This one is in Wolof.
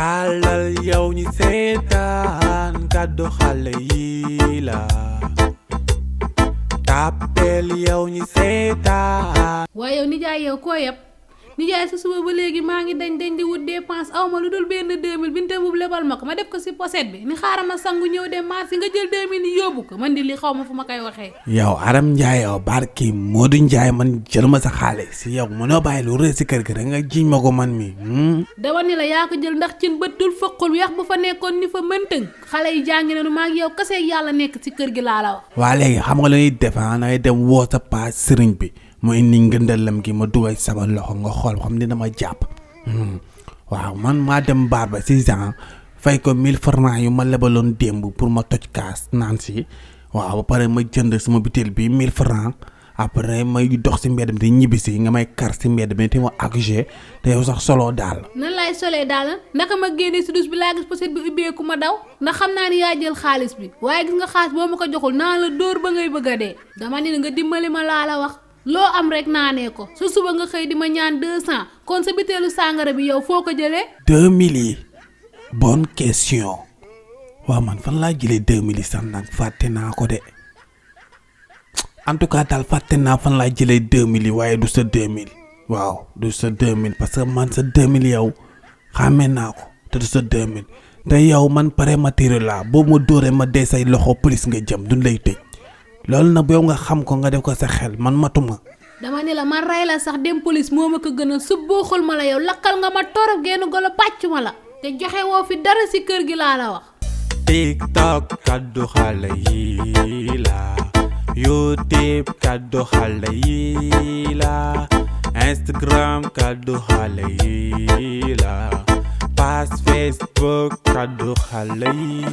tàllal yow ñi seetaan kàddu xale yi la tàppeel yow ñi seetaan. waaye yow nijaay yow koo yeb nijaay sa suba ba léegi maa ngi dañ di wut dépense aw ma lu dul benn 2000 binte bu lebal ma ko ma def ko si pochette bi ni xaaral ma sangu ñëw dem marché nga jël 2000 yi yóbbu ko man di li xaw ma fu ma koy waxee. yow Aram Ndiaye yow barki Modou Ndiaye man jël ma sa xaalis si yow mënoo bàyyi lu rëy si kër gi rek nga jiñ ma ko man mi. dama ni la yaa ko jël ndax cin bëttul fëqul yax bu fa nekkoon ni fa mëntëng xale yi jàngi nañu maa ngi yow kase yàlla nekk si kër gi laa la wax. waa léegi xam nga lu ñuy def ngay dem woo sa paas sëriñ bi mu indi ngëndalam gi ma dugal sama loxo nga xool xam dina ma jàpp. waaw man maa dem baar ba 6 ans fay ko 1000 francs yu ma lebaloon démb pour ma toj kaas naan si waaw ba pare ma jënd sama butéel bi 1000 francs après may dox si mbedd mi di ñibbisi nga may kar si mbedd mi te ma accouché te yow sax solo daal. nan laay solee daal naka ma génnee si douche bi laa gis pochette bi ubbeeku ma daw ndax xam naa ni yaa jël xaalis bi waaye gis nga xaalis boo ma ko joxul naa la dóor ba ngay bëgg a dee dama ni nga dimbali ma laa la wax. loo am rek naanee ko su suba nga xëy di ma ñaan 200 kon sa biteelu sàngara bi yow foo ko jëlee. 2000 yi bonne question waaw man fan laa jëlee 2000 yi sax nag fàtte naa ko de en tout cas daal fàtte naa fan laa jëlee 2000 yi waaye du sa 2000 waaw du sa 2000 parce que man sa 2000 yow xàmmee naa ko te du sa 2000 te yow man prématuré laa boo ma dóoree ma dee say loxo police nga jëm duñ lay tëj. loolu nag yow nga xam ko nga def ko sa xel man matuma. dama ni la man rey la sax dem police moo ma ko gën a subbooxul ma la yow lakkal nga ma torop genn golo pàcc ma la te joxe woo fi dara si kër gi laa la wax. TikTok kaddu xale yi la YouTube kaddu xale yi la Instagram kaddu xale yi la page Facebook kaddu xale yi.